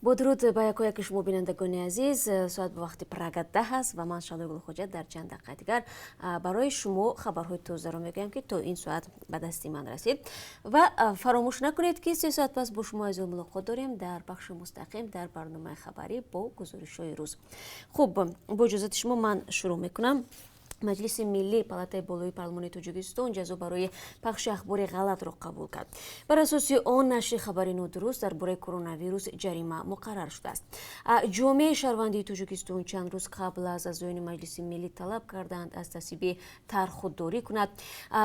Бо дуруд ба якояки шумо, бинандагони азиз. Соат ба вақти Прага 10 аст ва ман, Шаҳлои Гулхоҷа, дар чанд дақиқаи дигар барои шумо хабарҳои тозаро мегӯям, ки то ин соат ба дасти ман расид. Ва фаромӯш накунед, ки 3 соат пас бо шумо азизон мулоқот дорем дар бахши мустақим, дар барномаи хабарӣ бо гузоришҳои рӯз. Хуб, бо иҷозати шумо ман шурӯъ мекунам. Маҷлиси миллӣ, палатаи болои парлумони Тоҷикистон, ҷазо барои пахши ахбори ғалатро қабул кард. Бар асоси он, нашри хабари нодуруст дар бораи коронавирус ҷарима муқаррар шудааст. Ҷомеаи шаҳрвандии Тоҷикистон чанд рӯз қабл аз аъзоёни Маҷлиси миллӣ талаб карданд, аз тасвиби тарҳ худдорӣ кунад.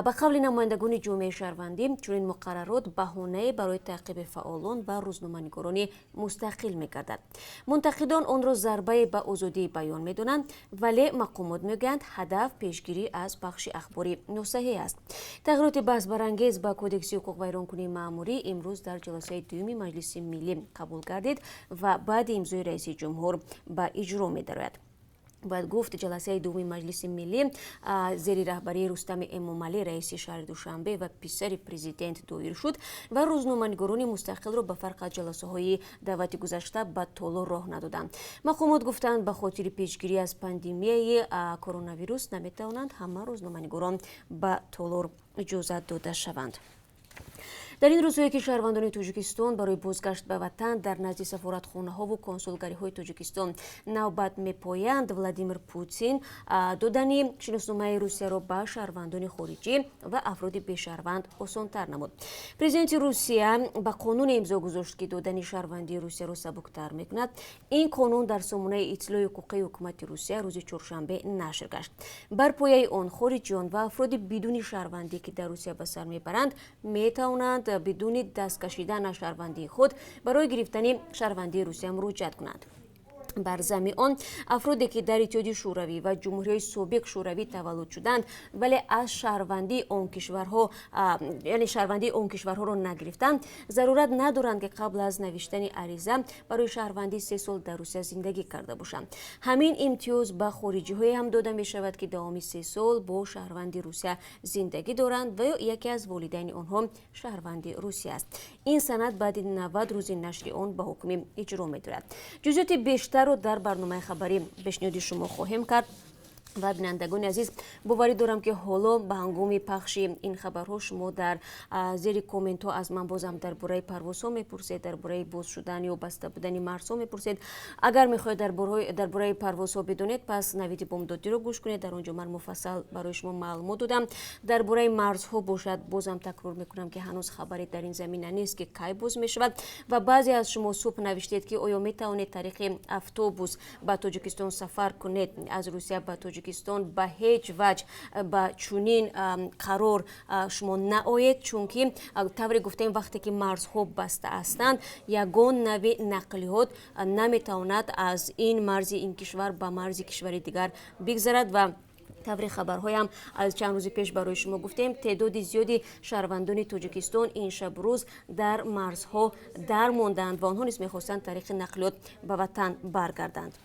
Ба қавли намояндагони ҷомеаи шаҳрвандӣ, чунин муқаррарот баҳонае барои таъқиби фаъолон ва рӯзноманигорони мустақил мегардад. Мунтақидон онро зарбае ба озодии баён медонанд, вале мақомот мегӯянд, ҳадаф пешгирӣ аз пахши ахбори носаҳеҳ аст. Тағйироти баҳсбарангез ба Кодекси ҳуқуқвайронкунии маъмурӣ имрӯз дар ҷаласаи дуюми Маҷлиси миллӣ қабул гардид ва баъди имзои раиси ҷумҳур ба иҷро медарояд. Бояд гуфт, ҷаласаи дуюми Маҷлиси миллӣ зери раҳбарии Рустами Эмомалӣ, раиси шаҳри Душанбе ва писари президент, доир шуд ва рӯзноманигорони мустақилро ба фарқ аз ҷаласаҳои даъвати гузашта ба толор роҳ надоданд. Мақомот гуфтанд, ба хотири пешгирӣ аз пандемияи коронавирус наметавонанд ҳама рӯзноманигорон ба толор иҷозат дода шаванд. Дар ин рӯзҳое ки шаҳрвандони Тоҷикистон барои бозгашт ба ватан дар назди сафоратхонаҳову консулгариҳои Тоҷикистон навбат мепоянд, Владимир Путин додани шиносномаи Русияро ба шаҳрвандони хориҷӣ ва афроди бешаҳрванд осонтар намуд. Президенти Русия ба қонуне имзо гузошт, ки додани шаҳрвандии Русияро сабуктар мекунад. Ин қонун дар сомонаи иттилои ҳуқуқии ҳукумати Русия рӯзи чоршанбе нашр гашт. Бар пояи он, хориҷиён ва афроди бидуни шаҳрвандӣ, ки дар Русия ба сар мебаранд, метавонанд бидуни даст кашидан аз шаҳрвандии худ барои гирифтани шаҳрвандии Русия муроҷиат кунанд. Бар замми он, афроде ки дар Иттиҳоди Шӯравӣ ва ҷумҳуриҳои собиқ Шӯравӣ таваллуд шуданд, вале аз шаҳрвандии он кишварҳо, яъне шаҳрвандии он кишварҳоро нагирифтанд, зарурат надоранд, ки қабл аз навиштани ариза барои шаҳрвандӣ 3 сол дар Русия зиндагӣ карда бошанд. Ҳамин имтиёз ба хориҷиҳое ҳам дода мешавад, ки давоми 3 сол бо шаҳрванди Русия зиндагӣ доранд ва ё яке аз волидайни онҳо шаҳрванди Русия аст. Ин санад баъди 90 рӯзи нашри он ба ҳукми иҷро медорад. Ҷузъиёти бештарро дар барномаи хабарӣ пешниҳоди шумо хоҳем кард. Ва, бинандагони азиз, боварӣ дорам, ки ҳоло ба ҳангоми пахши ин хабарҳо шумо дар зери комментҳо аз ман бозам дар бораи парвозҳо мепурсед, дар бораи боз шудан ё баста будани марзҳо мепурсед. Агар мехоҳед дар бораи парвозҳо бидонед, пас Навиди бомдодиро гӯш кунед. Дар он ҷо ман муфассал барои шумо маълумот додам. Дар бораи марзҳо бошад, бозам такрор мекунам, ки ҳанӯз хабаре дар ин замина нест, ки кай боз мешавад. Ва баъзе аз шумо субҳ навиштед, ки оё метавонед тариқи автобус ба Тоҷикистон сафар кунед аз Русия ба Тоҷикистон. Ба ҳеҷ ваҷҳ ба чунин қарор шумо наоед, чунки тавре гуфтем, вақте ки марзҳо баста ҳастанд, ягон нави нақлиёт наметавонад аз ин марзи ин кишвар ба марзи кишвари дигар бигзарад. Ва тавре хабарҳоям аз чанд рӯзи пеш барои шумо гуфтем, теъдоди зиёди шаҳрвандони Тоҷикистон ин шабрӯз дар марзҳо дармонданд ва онҳо низ мехостанд тариқи нақлиёт ба ватан баргарданд.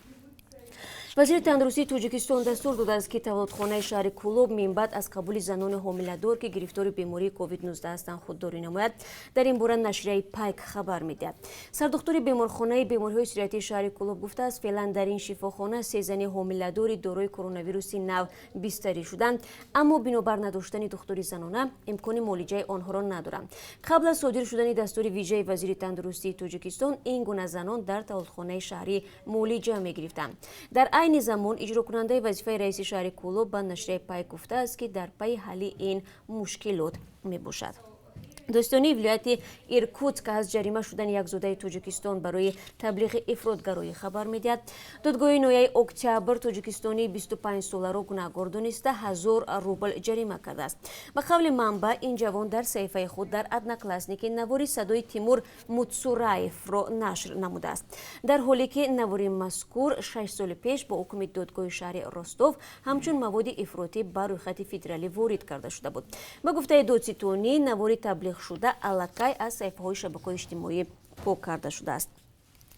Вазири тандурустии Тоҷикистон дастур додааст, ки таваллудхонаи шаҳри Кӯлоб минбаъд аз қабули занони ҳомиладор, ки гирифтори бемории COVID-19 ҳастанд, худдорӣ намояд. Дар ин бора нашрияи Пайк хабар медиҳад. Сардухтури беморхонаи бемориҳои сироятии шаҳри Кӯлоб гуфтааст, феълан дар ин шифохона се зани ҳомиладори дорои коронавируси нав бистарӣ шуданд, аммо бинобар надоштани духтури занона имкони муолиҷаи онҳоро надоранд. Қабл аз содир шудани дастури вижаи вазири тандурустии Тоҷикистон, ин гуна занон дар таваллудхонаи шаҳрӣ муолиҷа мегирифтанд. Дар айни замон иҷрокунандаи вазифаи раиси шаҳри Кӯлоб ба нашрияи Пайк гуфтааст, ки дар пайи ҳалли ин мушкилот мебошад. Додситонии вилояти Иркутск аз ҷарима шудани як зодаи Тоҷикистон барои таблиғи ифротгароӣ хабар медиҳад. Додгоҳи ноҳияи Октябр тоҷикистонии 25-соларо гунаҳгор дониста, 1000 рубл ҷарима кардааст. Ба қавли манбаъ, ин ҷавон дар саҳифаи худ дар Одноклассники навори садои Тимур Мутсураевро нашр намудааст, дар ҳоле ки навори мазкур 6 соли пеш бо ҳукми додгоҳи шаҳри Ростов ҳамчун маводи ифротӣ ба рӯйхати федералӣ ворид карда шуда буд. Ба гуфтаи додситонӣ, навори таблиғшуда аллакай аз саҳифаҳои шабакаҳои иҷтимоӣ пок карда шудааст.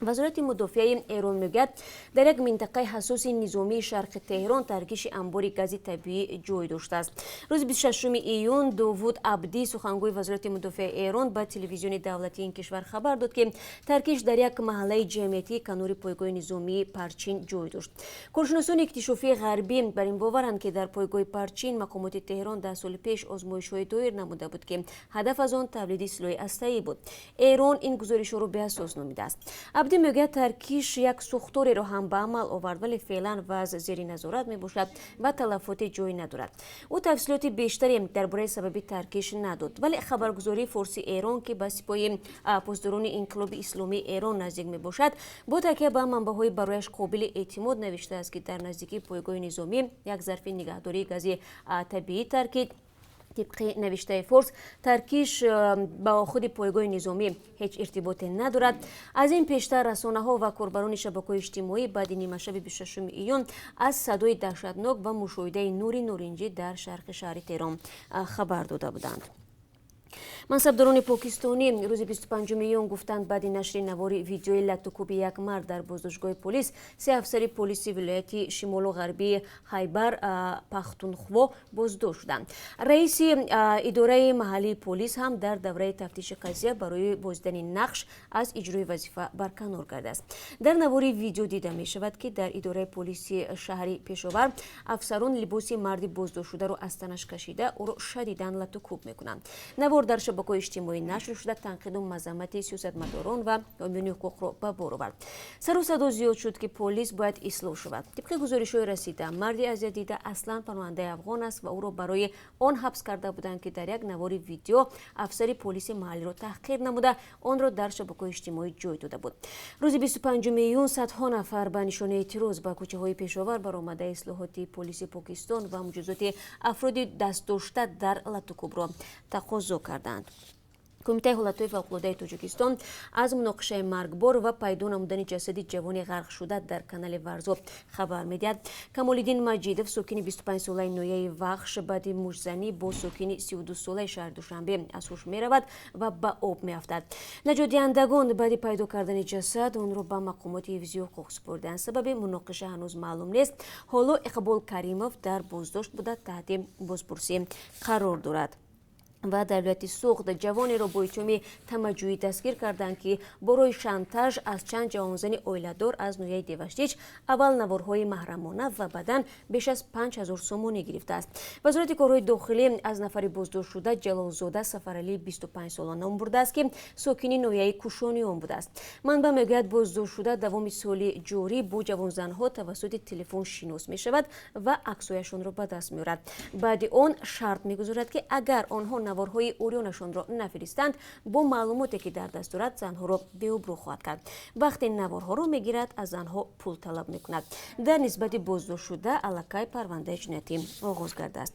Вазорати мудофиаи Эрон мегӯяд, дар як минтақаи ҳассоси низомии шарқи Теҳрон таркиши анбори гази табиӣ ҷой доштааст. Рӯзи 26 июн Довуд Абдӣ, сухангӯи Вазорати мудофиаи Эрон, ба телевизиони давлатии ин кишвар хабар дод, ки таркиш дар як маҳаллаи ҷамъиятии канори пойгоҳи низомии Парчин ҷой дошт. Коршиносони иктишофии ғарбӣ бар ин боваранд, ки дар пойгоҳи Парчин мақомоти Теҳрон 10 соли пеш озмоишҳои доир намуда буд, ки ҳадаф аз он тавлиди силоҳи ҳастаӣ буд. Эрон ин гузоришҳоро беасос номидааст. Абдӣ мегӯяд, таркиш як сӯхтореро ҳам ба амал овард, вале феълан вазъ зери назорат мебошад ва талафоте ҷой надорад. Ӯ тафсилоти бештаре дар бораи сабаби таркиш надод, вале хабаргузории Форси Эрон, ки ба Сипоҳи Посдорони Инқилоби Исломии Эрон наздик мебошад, бо такя ба манбаъҳои барояш қобили эътимод навиштааст, ки дар наздикии пойгоҳи низомӣ як зарфи нигаҳдории гази табиӣ таркид. Тибқи навиштаи Форс, таркиш ба худи пойгоҳи низомӣ ҳеҷ иртиботе надорад. Аз ин пештар расонаҳо ва корбарони шабакаҳои иҷтимоӣ баъди нимашаби 26 июн аз садои даҳшатнок ва мушоҳидаи нури норинҷӣ дар шарқи шаҳри Теҳрон хабар дода буданд. Мансабдорони покистонӣ рӯзи 25 июн гуфтанд, баъди нашри навори видеои латтукӯби як мард дар боздоштгоҳи полис, се афсари полиси вилояти шимолу ғарбии Хайбар Пахтунхво боздошт шуданд. Раиси идораи маҳаллии полис ҳам дар давраи тафтиши қазия барои бозидани нақш аз иҷрои вазифа барканор кардааст. Дар навори видео дида мешавад, ки дар идораи полиси шаҳри Пешовар афсарон либоси марди боздоштшударо аз танаш кашида, ӯро шадидан латтукӯб мекунанд. Навор дар шабакаҳои иҷтимоӣ нашр шуда, танқиду мазаммати сиёсатмадорон ва ҳомиёни ҳуқуқро ба бор овард. Сару садо зиёд шуд, ки полис бояд ислоҳ шавад. Тибқи гузоришҳои расида, марди азиятдида аслан паноҳандаи афғон аст ва ӯро барои он ҳабс карда буданд, ки дар як навори видео афсари полиси маҳаллиро таҳқир намуда, онро дар шабакаҳои иҷтимоӣ ҷой дода буд. Рӯзи 25 июн садҳо нафар ба нишонаи эътироз ба кӯчаҳои Пешовар баромада, ислоҳоти полиси Покистон ва муҷозоти афроди дастдошта дар латтукӯбро тақозо карданд. Кумитаи ҳолатҳои фавқулодаи Тоҷикистон аз муноқишаи маргбор ва пайдо намудани ҷасади ҷавони ғарқшуда дар канали Варзоб хабар медиҳад. Камолиддин Маҷидов, сокини 25-солаи ноҳияи Вахш, баъди муштзанӣ бо сокини 32-солаи шаҳри Душанбе аз ҳуш меравад ва ба об меафтад. Наҷотдиҳандагон баъди пайдо кардани ҷасад онро ба мақомоти ҳифзи ҳуқуқ супурданд. Сабаби муноқиша ҳанӯз маълум нест. Ҳоло Иқбол Каримов дар боздошт буда, таҳти бозпурсӣ қарор дорад. Ва дар вилояти Суғд ҷавонеро бо иттиҳоми тамаъҷӯӣ дастгир карданд, ки бо роҳи шантаж аз чанд ҷавонзани оиладор аз ноҳияи Деваштич аввал наворҳои маҳрамона ва баъдан беш аз 5000 сомонӣ гирифтааст. Вазорати корҳои дохилӣ аз нафари боздоштшуда Ҷалолзода Сафаралии 25-сола ном бурдааст, ки сокини ноҳияи Кушониён будааст. Манбаъ мегӯяд, боздоштшуда давоми соли ҷорӣ бо ҷавонзанҳо тавассути телефон шинос мешавад ва аксҳояшонро ба даст меорад. Баъди он шарт мегузорад, ки агар онҳо наворҳои урёнашонро нафиристанд, бо маълумоте, ки дар даст дорад, занҳоро беобрӯ хоҳад кард. Вақте наворҳоро мегирад, аз занҳо пул талаб мекунад. Дар нисбати боздоштшуда аллакай парвандаи ҷиноятӣ оғоз гардааст.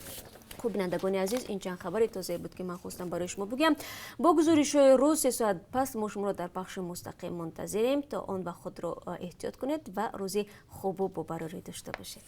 Хуб, бинандагони азиз, ин чанд хабари тозае буд, ки ман хостам барои шумо бигӯям. Бо гузоришҳои рӯз 3 соат пас мо шуморо дар пахши мустақим мунтазирем. То он вақт худро эҳтиёт кунед ва рӯзи хубу бобарорӣ дошта бошед.